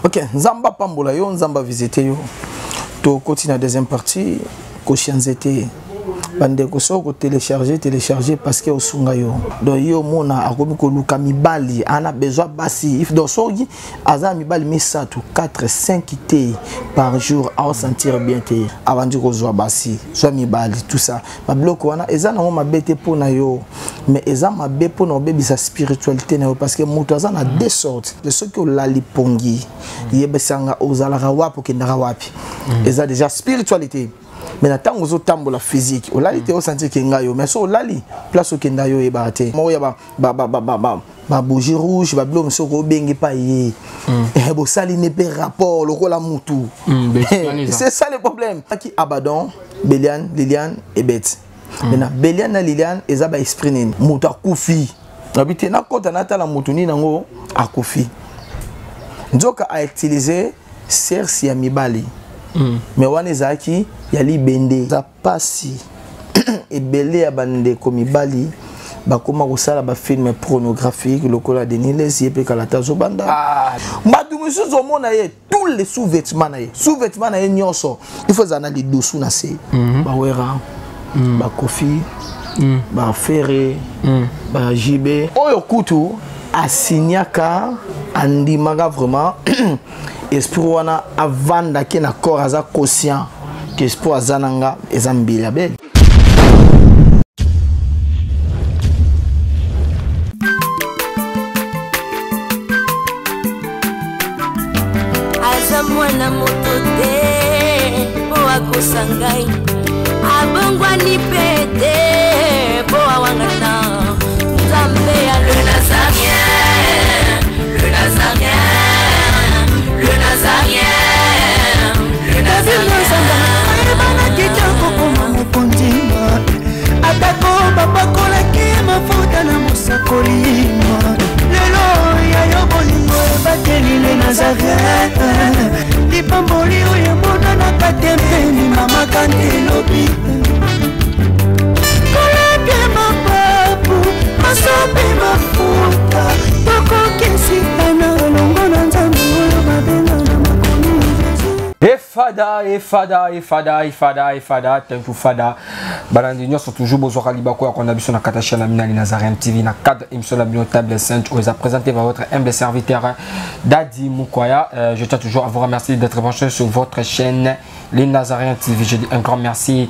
Ok, Nzambe apambola yo, Nzambe visiter yo. Tokoti na deuxième partie, kosia nzete. Bandeko soki kotélécharge, télécharge parce que osunga yo. Donc yo omona akomi koluka mibali, ana besoin basi. Donc soki aza mibali misato, 4, 5 te par jour, aosentir bien te. Abandi kozwa basi, zwa mibali, tout ça. Babiloko wana eza nango mabe te mpo na yo, mais eza mabe mpo na obebisa spiritualité na yo, parce que moto aza na deux sortes. De soki olali pongi, yebisanga ozalaka wapi, okendaka wapi. Eza déjà spiritualité. Mais na ntango ozotambola physique, olali te, osentir ke ngai yo, mais so olali place okenda yo oyebaka te. Moko ya babougie rouge, babiloko mosusu okobengi pa ye, bosali ne mpe rapport lokola mutu. C'est ça le problème. Aki Abaddon, Belian, Liliane et Beth. Maintenant Belian na Liliane eza ba esprit nini? Moto akufi. Nabi te nakota natala moto nini yango akufi. Nzoka a utiliser serse ya mibali. Mais wana ezalaki ya libende. Eza pasi ebele ya bandeko mibali bakoma kosala bafilme pornographique lokola Denis Lessie, ye mpe kala te azobanda. Bato mosusu omona ye, tous les sous-vêtements na ye, sous-vêtements na ye nyonso il faut ezala na lidusu na se. Bawera, bakofi, bafere, bajibe oyo kutu asignaka, andimaka vraiment esprit wana avandaki na corps, aza conscient que esprit aza na nga eza mbila bele. Aza mwana moto te mpo akosa ngai, abongwani mpe te mpo awangana Nzambe ya le Nazarien, le Nazarien, le Nazarien, le Nazarien. Ayebanaki te kokoma mokonzi, atako bapakolaki mafuta na mosakoli. Lelo ya yo bolingo ebateli le Nazarien, lipamboli oyo emonanaka te mpeni mama kante elobi kolapie mapapu masopi mafuta tokokisitana elongo na Nzambe oyo babenga na makomi Jésus. Efada, efada, efada, efada, efada, thank you Fada. Balandi nyonso toujours bozwaka libako ya konda biso na kata chaîne na bino Nazarene TV na cadre émission na bino Table Sainte oyo eza présenté par votre humble serviteur Dadi Mukwaya. Je tiens toujours à vous remercier d'être branché sur votre chaîne les Nazaréens TV. Je dis un grand merci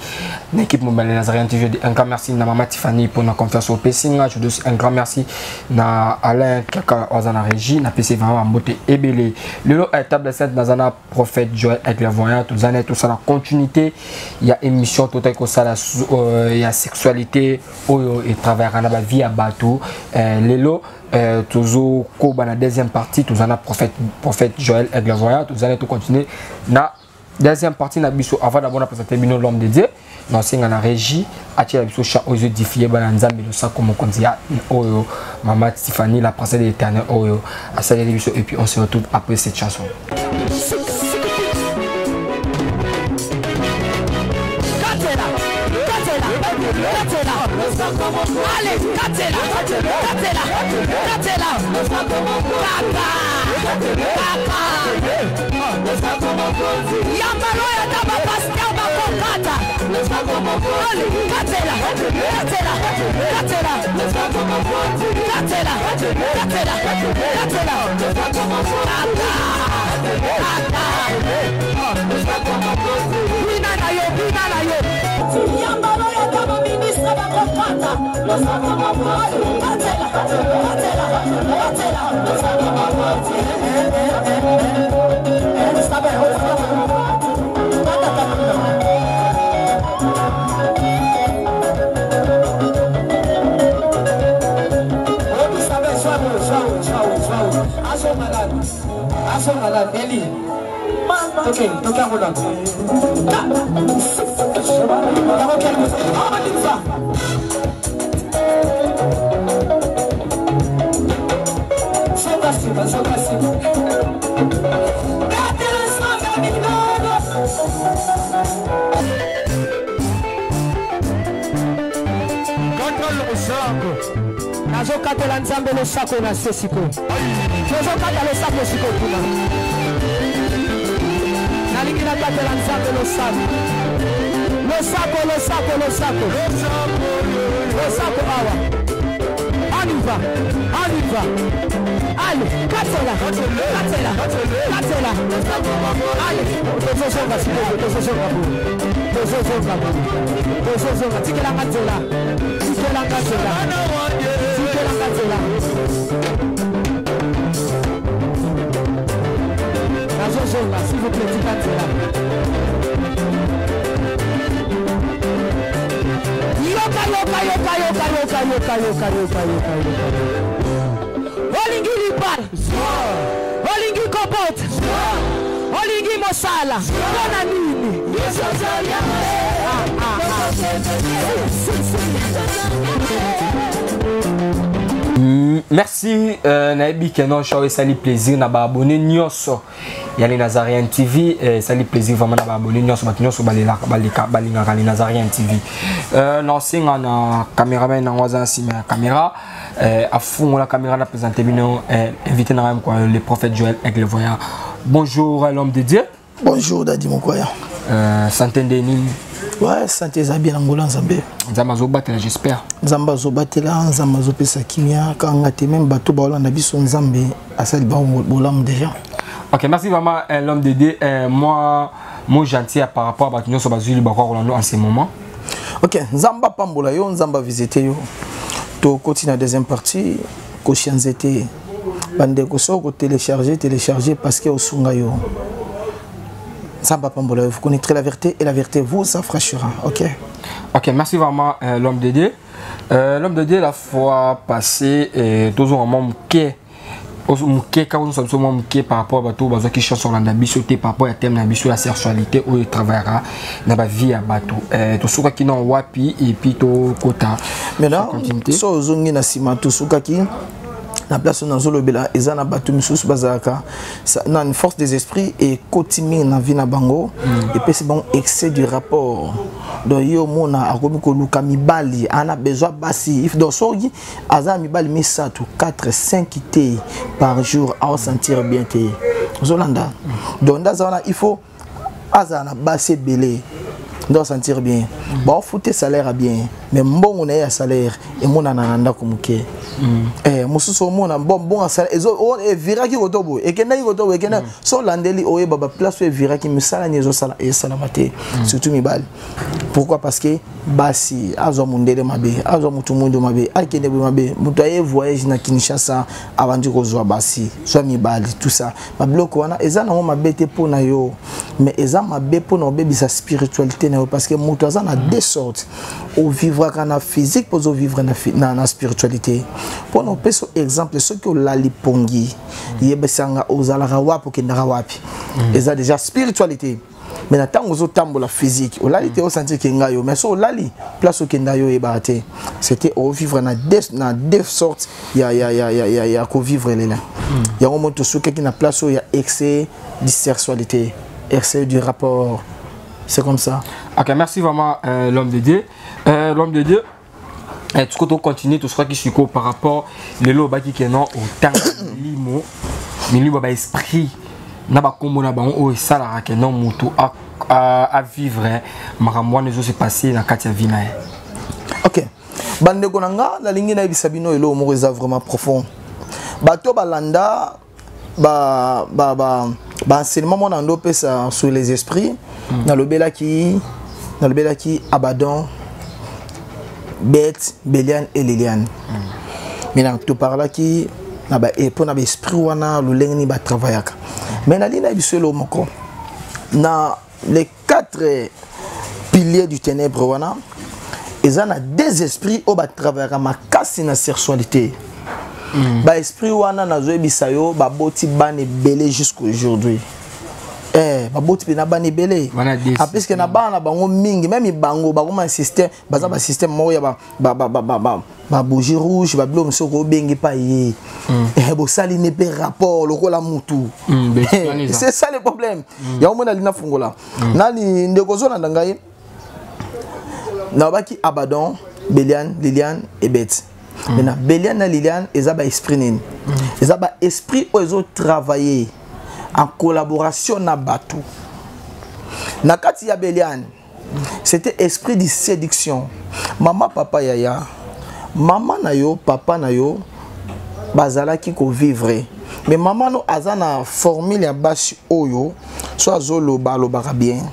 à l'équipe mobile les Nazaréens TV. Je dis un grand merci à Maman Tiffany pour la confiance au Pessinga. Je dis aussi un grand merci à Alain Kaka Ozana Régie, na PC vraiment Mbote Ebele. Le lot est Table Sainte Nazana prophète Joël avec les voyants, tous années, tout ça la continuité. Il y a émission totale comme ça, il y a sexualité, oyo et travers la vie à bateau. Lelo, toujours koba na deuxième partie, tous en a prophète Joël avec les voyants, tous années tout continuer na deuxième partie na biso. Avant d'abord présenter bino l'homme de Dieu, dans singa na régie atia biso cha oyo défier bana Nzambe lo sako mokonzi ya oyo Maman Tiffany la princesse de l'Éternel oyo asaleli biso, et puis on se retrouve après cette chanson. Allez, Katela, Katela, Katela, Kaka, Kaka, Yambalo ya taba pasteur bakokata. Allez, Katela, Katela, Katela, Katela, Katela, Katela, Kaka, Kaka, Bina na yo, bina na yo. Yambalo ya taba ministre bakokata. Katela, Katela, Katela. Nazokatela Nzambe losako na se sikoyo, tozokata losako sikoyo kuna. Tobatela Nzambe losako. Losako, losako, losako. Losako awa. On y va, on y va. Allez, katela, katela, katela. Allez, tozozonga sikoyo, tozozonga boye. Tozozonga boye. Tozozonga, tikelanga nzela. Tikelanga nzela. Tikelanga nzela. Nazozonga, s'il vous plaît, tika nzela. Yoka, yoka, yoka, yoka, yoka, yoka, yoka, yoka, yoka, yoka. Olingi libala, olingi kobota, olingi mosala, mpona nini? Ah, ah, ah. Si, si, si. Merci nayebi ke non show esali plaisir na baabonné nyonso ya les Nazariens TV, esali plaisir vraiment na baabonné nyonso, bato nyonso balelaka, baleka, balingaka les Nazariens TV. Naosenga na cameraman nango aza na nsima ya caméra, afungola caméra na présente bino, invité na ngai quoi, le prophète Joël Aigle Voyant. Bonjour l'homme de Dieu. Bonjour Dadi Mokoya. Santé ndeni? Ouais, santé eza bien, Angola Nzambe. Nzambe azobatela, j'espère. Nzambe azobatela, Nzambe azopesa kimia, kanga te même bato baolanda biso, Nzambe asali bango bolamu déjà. Ok, merci vraiment, l'homme de Dieu. Moi, moi gentil par rapport à bato nyonso bazwi libakwa kolanda en ce moment. Ok, Nzambe apambola yo, Nzambe visite yo. Tokoti na deuxième partie, kosia nzete. Bandeko soki kotélécharger, télécharger parce que osunga yo. Nzambe apambola yo, vous connaîtrez la vérité et la vérité vous affranchira. Ok. Ok, merci vraiment, l'homme de Dieu. L'homme de Dieu, la fois passée, toujours vraiment moke. Moke, quand nous sommes moke par rapport à bato bazwaki chance olanda biso te par rapport à thème na biso la sexualité oyo travaillera na ba vie ya bato. Tosukaki na wapi et puis tokota Maintenant, continuité. so ozongi na nsima, tosukaki na place oyo nazolobela eza na bato misusu bazalaka na une force des esprits ekoti mingi na vie na bango, epesi bango excès du rapport. Donc ye omona akomi koluka mibali, ana besoin basi. Donc soki aza na mibali misato, 4, 5 te par jour, aosentir bien te. Ozolanda? Donc nde aza wana, il faut azala na basi ebele nde asentir bien. Baofute salaire ya bien, mais mbongo na ye ya salaire emonana na ndako moke. Mosusu omona bon mbongo ya salaire eviraki koto boye, ekendaki koto boye, ekendaki. So olandeli, oyeba baplace oyo eviraki, misala nini ezosala, esalama te. Surtout mibali. Pourquoi? Parce que basi azwa mondele mabe, azwa motu mwindo mabe, akende boye mabe. Moto aye voyage na Kinshasa, abandi kozwa basi, zwa mibali, tout ça. Babiloko wana eza nango mabe te mpo na yo, mais eza mabe mpo na obebisa spiritualité na yo, parce que moto aza na deux sortes: ovivraka na physique mpo ozovivre na spiritualité. Mpo na opesa exemple, soki olali pongi, yebisanga ozalaka wapi, okendaka wapi? Eza déjà spiritualité. Mais na ntango ozotambola physique, olali te, osentir ke ngai yo, mais so olali, place okenda yo oyebaka te. C'était ovivre na deux sortes ya kovivre lela. Yango mo tosukaki na place oyo ya excès du sexualité, excès du rapport, c'est comme ça. Ok, merci vraiment, l'homme de Dieu. L'homme de Dieu, tu peux continuer tout ce qui siko par rapport lelo baki ke non autant limo milimo ba esprit na bakombo na bango oyo esalaka ke non moto a vivre makambo wana ezo se passer na kati ya vie na ye. Ok, bandeko na nga, nalingi nayebisa bino eloko moko eza vraiment profond. Bato balanda ba enseignement moko na ndo opesa sur les esprits. Nalobelaki Abaddon, Beth, Belian et Liliane. Maintenant toparlaki na ba mpo na baesprit wana, lolenge nini batravaillaka. Mais nalingi na biso eloko moko na les quatre piliers du ténèbre wana, eza na deux esprits oyo batravaillaka makasi na sexualité. Baesprit wana, nazoyebisa yo, baboti bana ebele jusqu'aujourd'hui. Baboti mpe na bana ebele, apuisque na bana na bango mingi, même bango bakoma na système, baza basystème moko ya babougie rouge, babilo mosusu obengi mpa ye, bosali ne mpe rapport lokola mutu. C'est ça le problème. Yango mona alina fungola nani. Ndeko ozolanda ngai, nalobaki Abaddon, Belian, Liliane et Beth. Maintenant, Belian na Liliane eza baesprit nini? Eza baesprit oyo ezotravailler en collaboration na bato. Na kati ya Belian, c'était esprit de séduction. Mama, papa, yaya, mama na yo, papa na yo, bazalaki kovivre, mais mama no aza na formule ya basi oyo so azoloba, alobaka bien,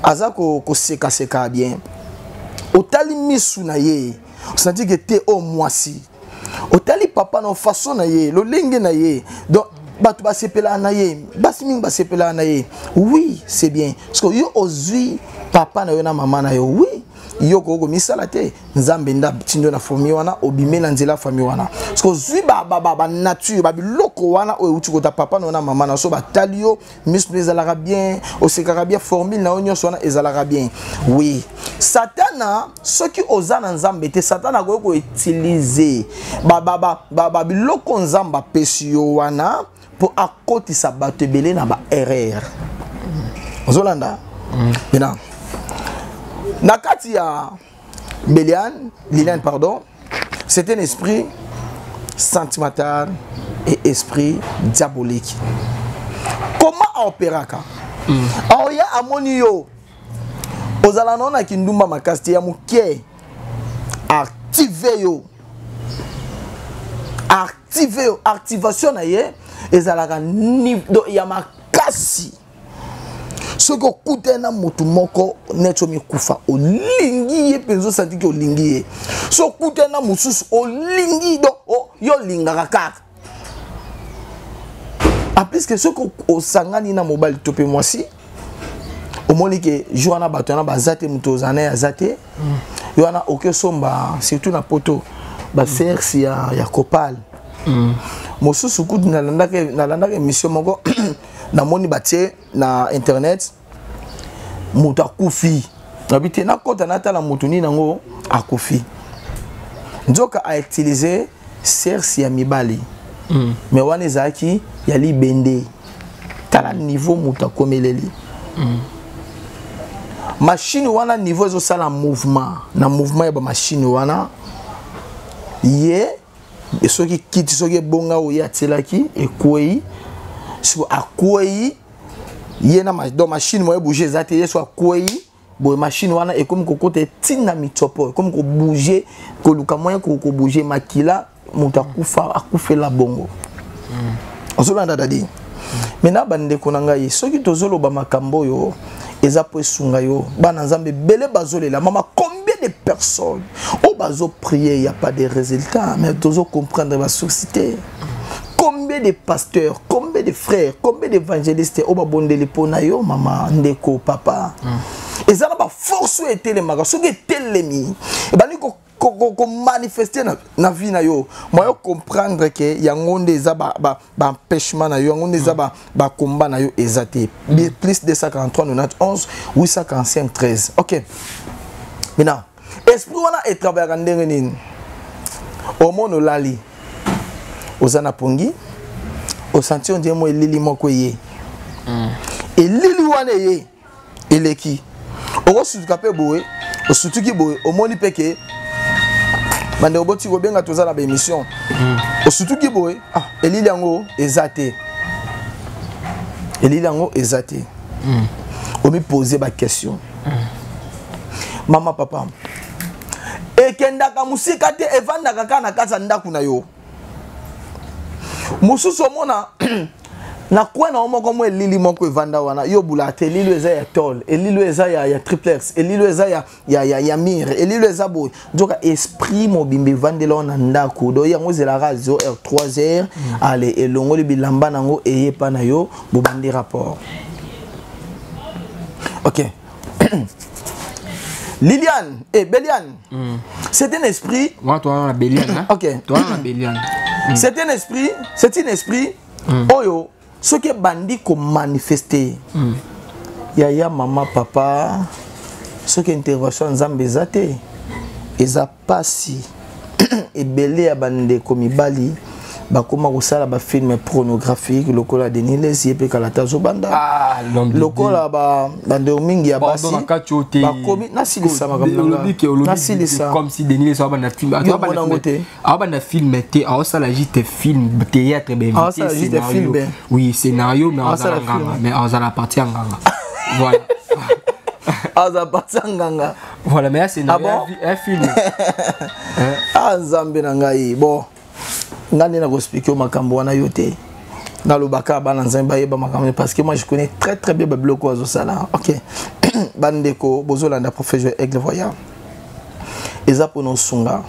aza kosekaseka bien. Otali misu na ye, osanti ke te, oyo mwasi. Otali papa na façon na ye, lolenge na ye, donc bato basepelaka na ye, basi mingi basepelaka na ye. Oui, c'est bien, parce que yo ozwi papa na yo na mama na yo. Oui, yo koki komisala te, Nzambe nde atindi yo na famille wana, obime na nzela ya famille wana, parce que ozwi banature, babiloko wana oyo euti kota papa na yo na mama na yo. So batali yo, miso no ezalaka bien, osekaka bien, formule na yo nyonso wana ezalaka bien. Oui, Satana, soki oza na Nzambe te, Satana akoki koutiliser babiloko Nzambe apesi yo wana mpo akotisa bato ebele na baerreur. Ozolanda? Maintenant, na kati ya Belian, Liliane, pardon, c'est un esprit sentimental et esprit diabolique. Comment opéraka? Aoya amoni yo ozala na na kindumba makasi te ya moke, active yo, active yo. Activation na ye ezalaka ya makasi. Soki okutani na motu moko neti omikufa, olingi ye mpenza, osantiki olingi ye. So okutani na mosusu, olingi, donc yo olingaka kaka. En plus que soki osangani na mobali to mpe mwasi, omoni ke jour wana bato wana baza te, moto ozala na ye aza te, yo wana oki osomba, surtout na Poto, baserse ya copal. Mosusu kutu nalandaka émission moko, namoni batie na internet, moto akufi. Nabi te, nakɔta natala moto nini yango akufi. Nzoka autiliser serse ya mibali, mais wana ezalaki ya libende. Tala niveau moto akomeleli machine wana, niveau ezosala mouvement na mouvement ya bamachine wana. Ye soki kiti, soki ebonga oyo ye atielaki ekwei, siko akwei ye na donc machine moye bouge eza te. Ye so akwei boye, machine wana ekomi kokota etina mitsopo, ekomi kobouge, koluka moyen kobouge makila. Moto akufa, akufela bongo. Ozolanda, dadi? Maintenant, bandeko na ngai, soki tozoloba makambo oyo, eza po esunga yo. Bana Nzambe ebele bazolela. Mama, combien de personnes oyo bazoprier, y a pas de résultat, mais tozocomprendre basource te? Combien de pasteurs, combien de frères, combien d'évangélistes oyo babondeli mpo na yo, mama, ndeko, papa? Eza na baforce oyo etelemaka. Soki etelemi, ebandi komanifester na vie na yo, moyo comprendre ke yango nde eza baempêchement na yo, yango nde eza bakomba na yo eza te. Plus 243 91 845 13. Ok, maintenant, esprit wana etravaillaka ndenge nini? Omona olali, oza na pongi, osanti ondie mo elili moko eye. Elili wana eye, eleki, okosutuka mpe boye, osutuki boye, omoni mpe ke bandeko boti kobenga, toza na baémission. Osutuki boye, ah, elili yango eza te, elili yango eza te. Omipose baquestion. Mama, papa, ekendaka mosika te, evandaka kaka na kati ya ndako na yo. Mosusu omona na coin na yo moko mo elili moko evanda wana, yo obulaka te. Elili eza ya tole, elili eza ya triplex, elili eza ya mire, elili eza boye. Nzoka esprit mobimba evandela wana na ndako. Do yango ezelaka 0 heure, 3 heures, ale elongoli bilamba nango, eyepa na yo, bobandi rapport. Ok, Liliane et Beliane, c'est un esprit. Ouais, toi, on a Beliane. Hein? Ok. Toi, on a Beliane. C'est un esprit, c'est un esprit. Oyo, ce qui est bandi komanifester. Yaya, maman, papa, ce qui intervention Nzambe eza te, eza pasi. Ebele ya bandeko mibali bakoma kosala bafilm pornographique lokola Denis Lessie, ye mpe kala te azobanda. Ah, lokola bandeko mingi ya basi bakomi. Nasilisa makambo, nasilisa. Comme si Denis Lessie abanda film. Yo monango te. Abanda film te, aosala juste film théâtre, Aosala juste film. Oui, scénario, mais azala nganga, mais azala partie ya nganga. Voilà. Aza parti ya nganga. Voilà, mais c'est ah bon? Un film. Ah, Nzambe na ngai. Bon, ngai nde nakoexplike yo makambo wana yo te. Nalobaka bana Nzambe bayeba makambo, parce que moi je connais très très bien babiloko azosala. Ok, bandeko bozolanda prophète Joël Aigle Voyant, eza mpona osunga.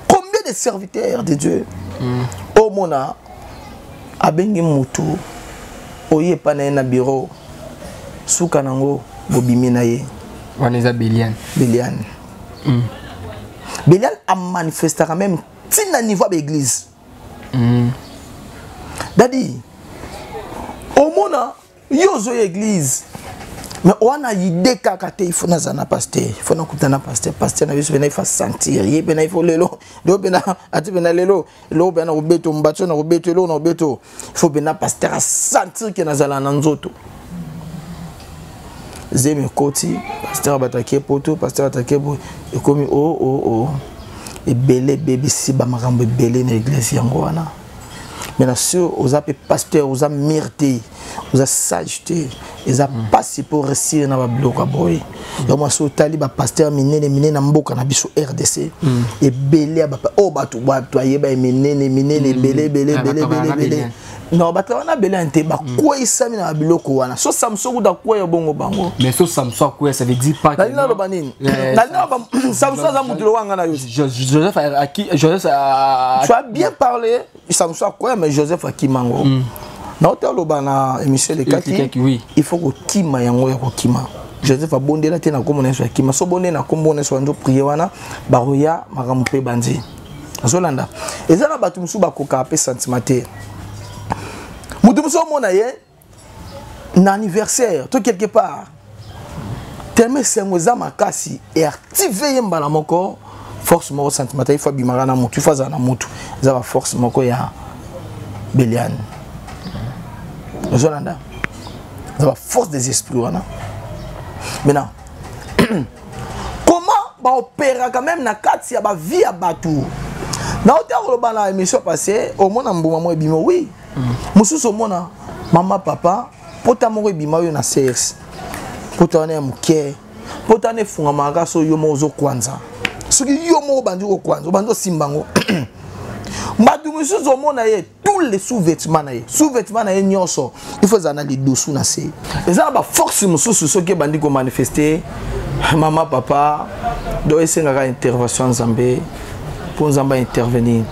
Combien de serviteurs de Dieu omona abengi mutu oye epa na ye na bureau, suka nango bobimi na ye? Wana eza Beliane. Beliane. Beliane amanifestaka même ntina niveau ya baeglise. Dadi omona yo ozoya église, mais wana idée kaka te, il faut nazala na pasteur, il faut nakuta na pasteur, pasteur na biso pena, il faut sentir ye pena, il faut lelo lelo pena ati pena lelo lelo pena kobeto mbatso na kobeto eloko na kobeto, il faut pena pasteur asentir ke nazala na nzoto zemi ekoti, pasteur abataki poto, pasteur ataki boye, ekomi o o o ebele ebebisi bamakambo ebele na église. Yango wana mais na sûr oza mpe pasteur, oza mire te, oza sage te, eza mpasi mpo réussir na babiloko ya boye. Yango mwasi otali bapasteur minene minene na mboka na biso RDC, ebele ya oyo bato bato ayeba ya minene minene, ebele ebele ebele ebele ebele. Non, bato wana ebele te bakweyisami na babiloko wana. So Samson kuta kweya bongo bango. Mais so Samson akweya, ça veut dire pas que nalingi naloba nini? Nalingi naloba Samson aza mutu lokola nga na yo. Joseph aki Joseph a Tu as bien parlé. Samson akwea, mais Joseph akimango. Naote aloba na émission elekaki, il faut kokima yango ya kokima. Joseph abondela te na nkombo na Yesu, akima. So bondeli na nkombo na Yesu, bandi oprier wana, bakoya makambo mpe bandi azolanda. Eza na bato mosusu bakokaka mpe sentiment te. Moto mosusu omona ye na anniversaire to quelque part, tellement esengo eza makasi, eactive ye mbala moko force moko sentiment te. Ifo abimaka na motu, ifo azala na motu, eza baforce moko ya Beliane ozolanda, eza baforce des esprits wana. Maintenant, comment baopéraka même na kati ya bavie ya bato? Naota koloba na émission passé, omona mbuma moko ebima, oui, mosusu omona mama papa pota moko ebima oyo na cs, pota wana ya moke, pota wana efungamaka so yo moko ozokwanza. Soki yo moko obandi kokwanza, obandi osimba yango. Bato mosusu omona ye, tous les sous-vêtements na ye, sous-vêtements na ye nyonso il faut ezala na lidusu na se. Eza na baforce mosusu soki ebandi komanifeste, mama papa, donc esengaka intervention ya Nzambe mpo Nzambe aintervenir.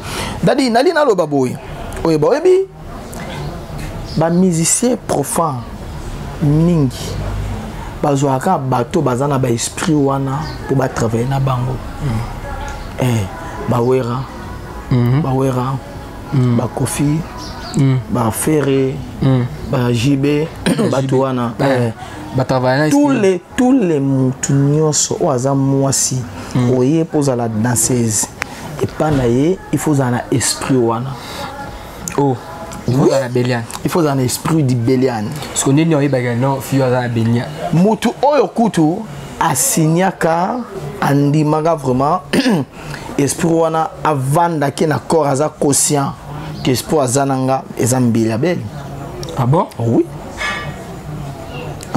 Dadi nali naloba boye, oyeba oyebi bamusicien profane mingi bazwaka bato baza na baesprit wana mpo batravaille na bango. Eh, bawera, bawera, bakofi, bafere, bajibe, bato wana, eh, tous les mutu nyonso oyo aza mwasi oye mpo ozala danseuse epa na ye, il faut ozala na esprit wana. Oh, Oui. na Belian. Il faut ozala na esprit du Belian. Parce que nini oyebaka non fille aza na Belian? Mutu oyo kutu asignaka, andimaka vraiment esprit wana, avandaki na corps, aza conscient que esprit aza na nga, eza mbili abeli. Ah bon? Oui,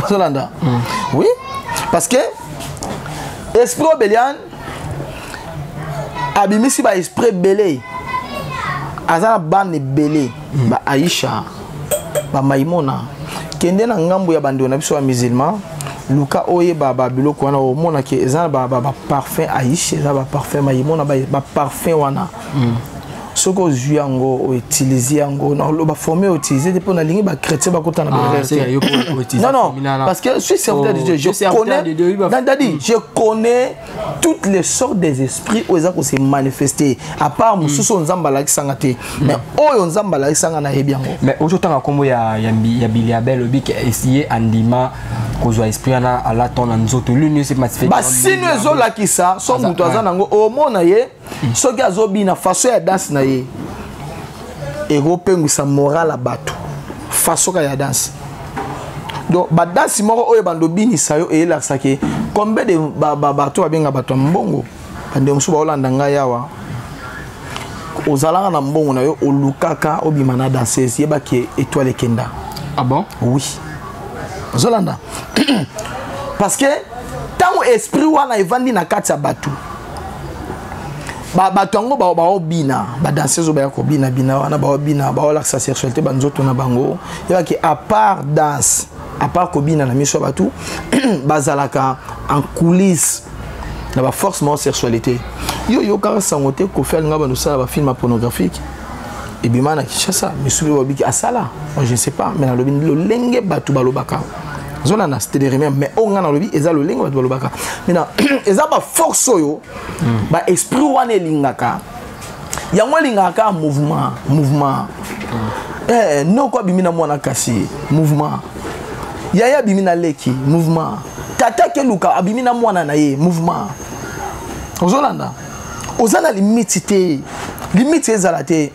ozolanda. Oui, parce que esprit oyo Belian abimisi baesprit ebele, aza na bana ebele, ba Aisha, bamaimona. Kende na ngambo ya bandeko na biso ya musulman, luka oyeba babiloko wana, omonaki eza na baparfum Aisha, eza baparfum Maimona. Baparfum wana, soki ozwi yango, outilize yango, baforme outilize te, mpo nalingi bachrétien bakota na Ah, baerreur c'est te. yo pour utiliser Non, non, formule là. parce que je suis serviteur de Oh, Dieu. je Je serviteur connais, de Dieu, oui, non, Dadi, je connais toutes les sortes des esprits oyo eza kose manifester. À part mosusu oyo Nzambe alakisanga te, mais oyo Nzambe alakisanga, nayebi yango. Mais ozotanga nkombo ya Biliabel, obi ke ye andima kozwa esprit wana alata na nzoto luni ese. Basino ezolakisa so moto aza nango, omona ye soki azobina, façon ya danse na ye ekopengwisa moral ya bato, façon ka ya danse. Donc badanse moko oyo bando obinisa yo eyelakisaki combien de bato babenga bato ya mbongo. Bandeko mosusu baolanda ngai awa, ozalaka na mbongo na yo, olukaka obima na danseuse, yebaki étoile ekenda. Ah bon? Oui. Ozolanda, parce que ntango esprit wana evandi na kati ya bato, bato yango baobina, badanseuse oyo baya kobina bina wana, baobina, baolakisa sexualité, banzoto na bango. Yebaki, à part danse, à part kobina na miso ya bato, bazalaka en coulisse na baforce moko sexualité. Yo yokaka sango te, Kofi alinga bando osala bafilm ya pornographique ebima na Kinshasa. Misusu mpe babiki asala, moi je ne sais pas, mais nalobi lolenge bato balobaka. Ozolanda, c'était des rumeurs, mais oyo ngai nalobi eza lolenge bato balobaka. Maintenant, eza baforce oyo, baesprit wana elingaka yango, elingaka kaka mouvement, mouvement. Noko abimi na mwana, kasi mouvement. Yaya abimi na leki, mouvement. Tata keluka abimi na mwana na ye, mouvement. Ozolanda, oza na limite te, limite ezala te,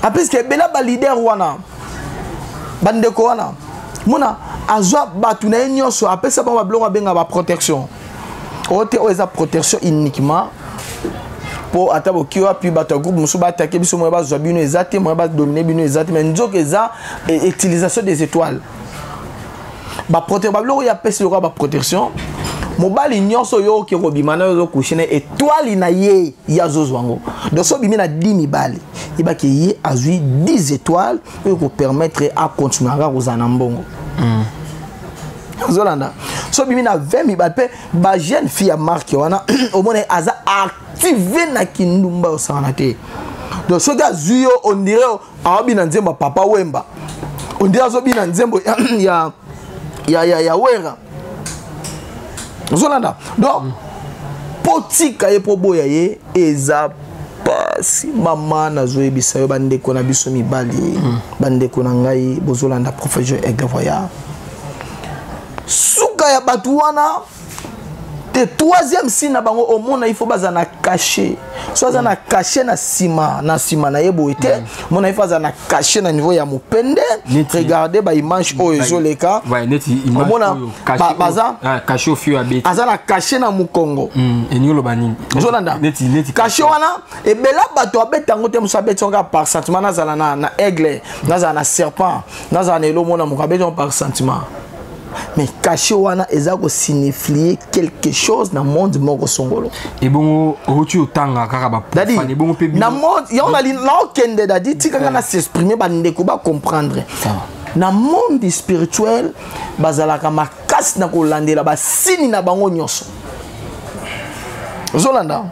apuisque ebele baleader wana, bandeko wana, mona azwa bato na ye nyonso, apesa bango babiloko abenga baprotection oyo te. Oyo eza protection uniquement mpo ata boki wapi, bato ya groupe mosusu baatake biso, moye bazwa bino eza te, moye badomine bino eza te. Mais nzoka eza utilisation des étoiles, baprotection, babiloko oyo apesi lokola baprotection. Mobali nyonso oyo oke kobima na yo, ozocoucher na étoile na ye, ye azozwa yango. Donc so obimi na 10 mibali, yebaki ye azwi 10 étoiles oyo kopermettre acontinue kaka kozala na mbongo. Ozolanda, so obimi na 20 mibali mpe bajeune fille ya marque wana, omona aza active na kindumba, osangana te. Donc soki azwi yo, on dirait aobina nzembo ya Papa Wemba, on dirait azobina nzembo ya Wera. Ozolanda, donc mpo tika ye, mpo boya ye, eza pasi. Mama, nazoyebisa yo, bandeko na biso mibali, bandeko na ngai, bozolanda prophète Aigle Voyage, suka ya bato wana te. Troisième signe na bango, omona il faut baza na cachet. So aza na cachet na nsima, na nsima na ye boye te, omona il faut aza na cachet na niveau ya mopende. Regarde baimage oyo ezoleka, omona baza aza na cachet na mokongo. Ozolanda, cachet wana, ebela bato abeta yango te. Mosu abeti yango kaka par sentiment: nazala na aigle, nazala na serpent, nazala na elo. Omona moko abeti yango par sentiment, mais cachet wana eza kosignifie quelque chose na monde moko songolo. Ebongo outi otanga kaka baprofane, ebongo mpe na monde yango naokende. Dadi, tikanga na s'exprimer, bandeko bacomprendre. Na monde spirituel, bazalaka makasi na kolandela basini na bango nyonso. Ozolanda,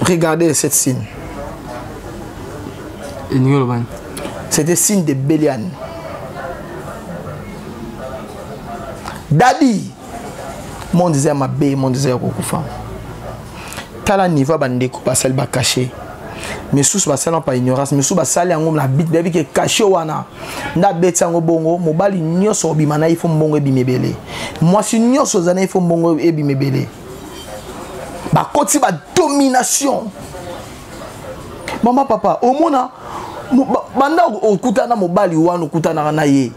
regardez cette signe. Elingi olobani? C'était signe de Bélial. Dadi, monde eza ya mabe, monde eza ya kokufa. Tala niveau ya bandeko basali bacachet. Misusu basali yango par ignorance, misusu basali yango na bit, bayebi ke cachet wana nde abeti yango bongo. Mobali nyonso obima na ye, ifo mbongo ebima ebele. Mwasi nyonso oza na ye, ifo mbongo ebima ebele. Bakoti badomination. Mama, papa, omona banda okutana na mobali wana, okutanaka na ye,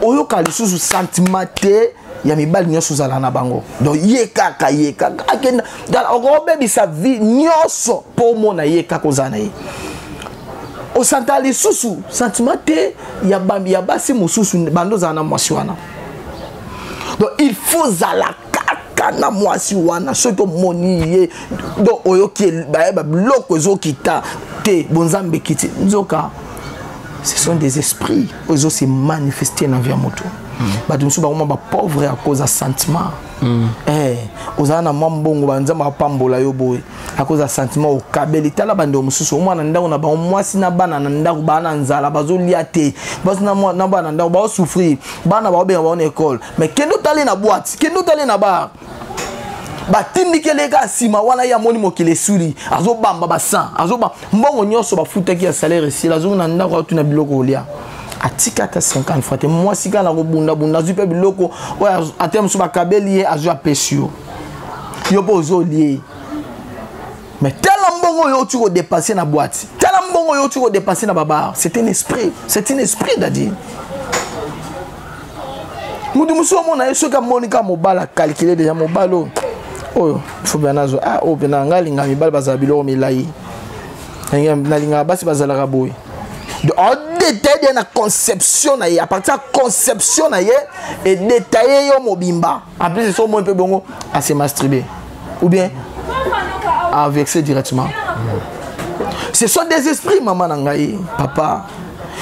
oyoka lisusu sentiment te ya mibali nyonso ozala na bango. Donc ye kaka, ye kaka akenda, okobebisa vie nyonso mpo omona ye kaka, ozala na ye, osanta lisusu sentiment te ya basi mosusu bando ozala na mwasi wana. Donc il faut zala kaka na mwasi wana. Soki omoni ye, donc oyoki bayeba biloko ezokita te, bonzambe ekiti. Nzoka ce sont des esprits oyo ezose manifester na vie ya moto. Bato mosusu bakoma bapauvre à cause ya sentiment. Ozala na mwa mbongo, banzambe apambola yo boye, à cause ya sentiment okabeli. Tala bandeko mosusu, omwana ndako na bango, mwasi na bana na ndako baa na nzala, bazolia te, basi na bana na ndako baosouffrir, bana baobenga bango na ekole, mais kende otali na boîte, kende otali na bar, batindikeli ye kaka nsima wana. Ye amoni mokili esuli, azobamba basan, azobamba mbongo nyonso bafutaki ya salaire esili, azongi na ndako, atuna biloko kolia, atika ata 50 fois te. Mwasi kaka na kobundabunda, azwi mpe biloko oyo ate mosusu bakabeli ye, azwi, apesi yo, yo mpe ozolie. Mais tala mbongo oyo oti kodépenser na boîte, tala mbongo oyo oti kodépenser na babar. C'est un esprit, c'est un esprit. Dadi, mutu mosusu omona ye, soki amoni kaka mobali, acalculer déjà mobali oyo, oyo faut mpe nazwa, ah, oyo mpe na ngai alingaka mibali bazala biloko milai, nalingaka basi bazalaka boye. Donc odétaille na conception na ye, à partir ya conception na ye edétaille yo mobimba. En plus, so omoni mpe bongo ase masturber ou bien avexe directement. Ce sont des esprits, mama na ngai, papa.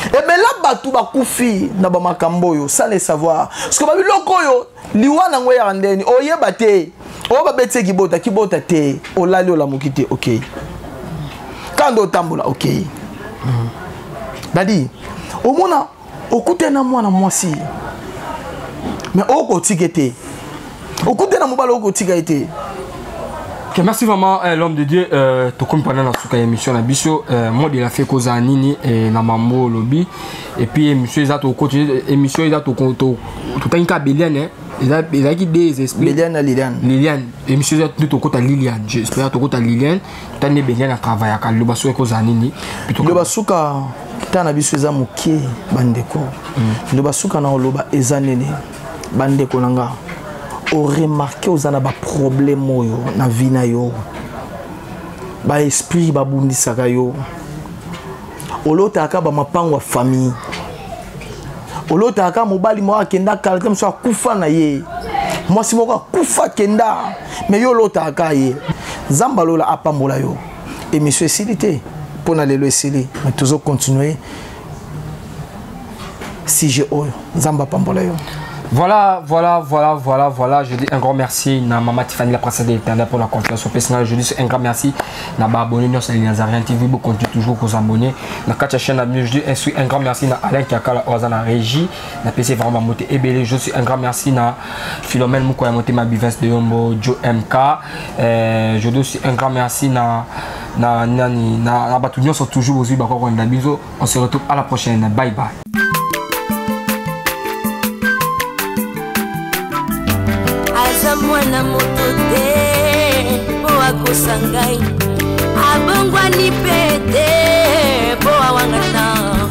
Ebela bato bakufi na bamakambo oyo sans le savoir, parce que babiloko oyo, liwa nango eyaka ndeni oyeba te. Oyo babeti ye kibota kibota te, olali, olamuki te, ok, kanda otambola, ok. Dadi omona okutani na mwana mwasi, mais okotika te, okutani na mobali, okotika ye te. Ok, merci vraiment, l'homme de Dieu. Tokomi pendant la suka émission na biso, mot de la fin koza nini na mambo lobi? Et puis émission eza to continuer, émission eza to to tanka Beliane, eza ezalaki des esprits. Beliane na Liliane. Liliane, émission eza to tokota Liliane, j'espère tokota Liliane. Tani Beliane atravaillaka, loba soki kozala nini. Loba suka ta na biso eza moke, bandeko. Loba suka na oloba eza nini, bandeko na nga? Oremarquer oza na baproblème oyo na vie na yo, baesprit babundisaka yo, olotaka bamapango ya famille, olotaka mobali moko akenda kala te, mosu akufa na ye, mwasi moko akufa akenda, mais yo olotaka ye. Nzambe alola apambola yo. Émission esili te mpo na lelo, esili, mais tozocontinue sujet oyo. Nzambe apambola yo. Voilà, voilà. Je dis un grand merci à Maman Tiffany, la princesse de l'Éternel, pour la confiance au personnel. Je dis un grand merci à abonné sur Nazarien TV. Vous continuez toujours aux abonnés. Na quatre chaîne, je dis un grand merci à Alain Kiakala, Ozana Régie. Na PC vraiment monté ebele. Je suis un grand merci à Philomène Moukoya Monté, ma Bivens de Yombo, Joe MK. Je dis aussi un grand merci na na nani na na bato nyonso toujours bozwi bakoko na biso. On se retrouve à la prochaine. Bye bye. Aza mwana moto te mpo akosa ngai, abongwani mpe te mpo awangana.